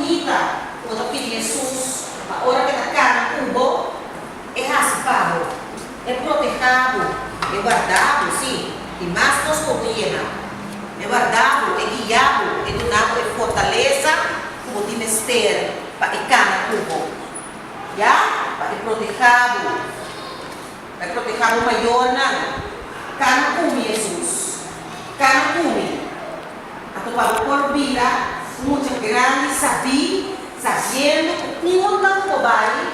bunita ku bo ta pidi Hesus pa ora ku e ta kana ku bo, e hasi pa bo, e protehá bo, e warda bo, sí, tin mas kos ku bo por yena. E warda bo, e guia bo, e duna bo e fortalesa ku bo tin mester pa e kana ku bo, ya, pa e protehá bo. Pa e protehá bo mayornan. Kana ku mi, Hesus. Kana ku mi. Anto pa bo por bira un mucha grandi sabí, sabiendo ku unda ku bo bai,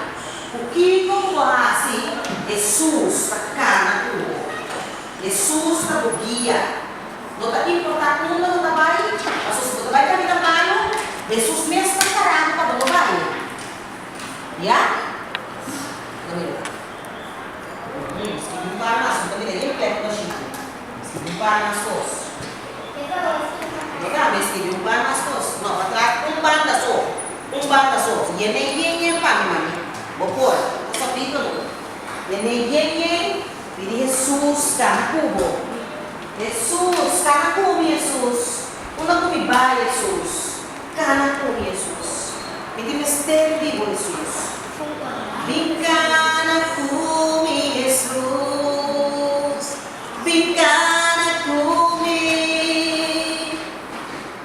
ku kiko ku bo hasi, Hesus ta kana ku bo. Hesus ta bo guia. No ta importá unda bo ta bai, pasobra si bo ta bai kaminda malu, Hesus mes ta pará bo pa bo no bai. Ya? No mira. Skibi un par mas. Mi ta mira yen plek na shiti. Skibi un par mas kos. No tambe skibi un par mas kos. No, patras un banda so. Un banda so. Yene yen yen pa mi, mami. Bo por. Bo ta sabí no? Yene yen yen. Pidi Hesus kana ku bo. Hesus, kana ku mi, Hesus. Unda ku mi bai, Hesus. Kana ku mi, Hesus. Mi tin mester di bo, Hesus. Bin kana ku mi, Hesus. Bin kana ku mi.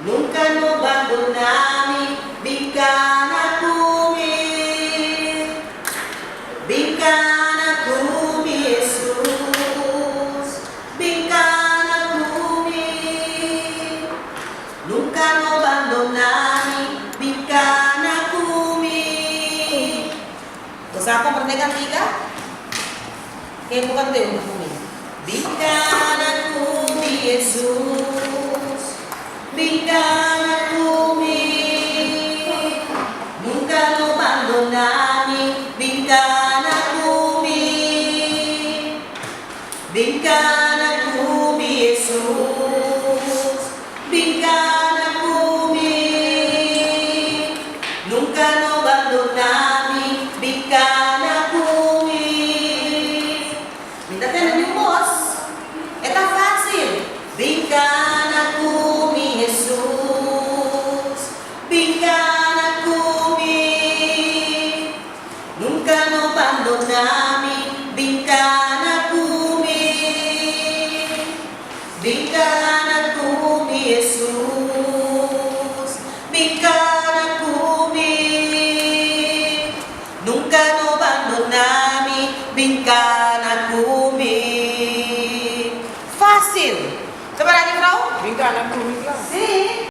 Nunka no bandoná mi. Bin kana ku mi. Bin kana ku mi, Hesus. Bin kana ku mi. Nunka no bandoná mi, bin kana ku mi. Bo sa komprendé kantika? Ken ku kant'é huntu ku mi? Bin kana ku mi, Hesus, bin kana.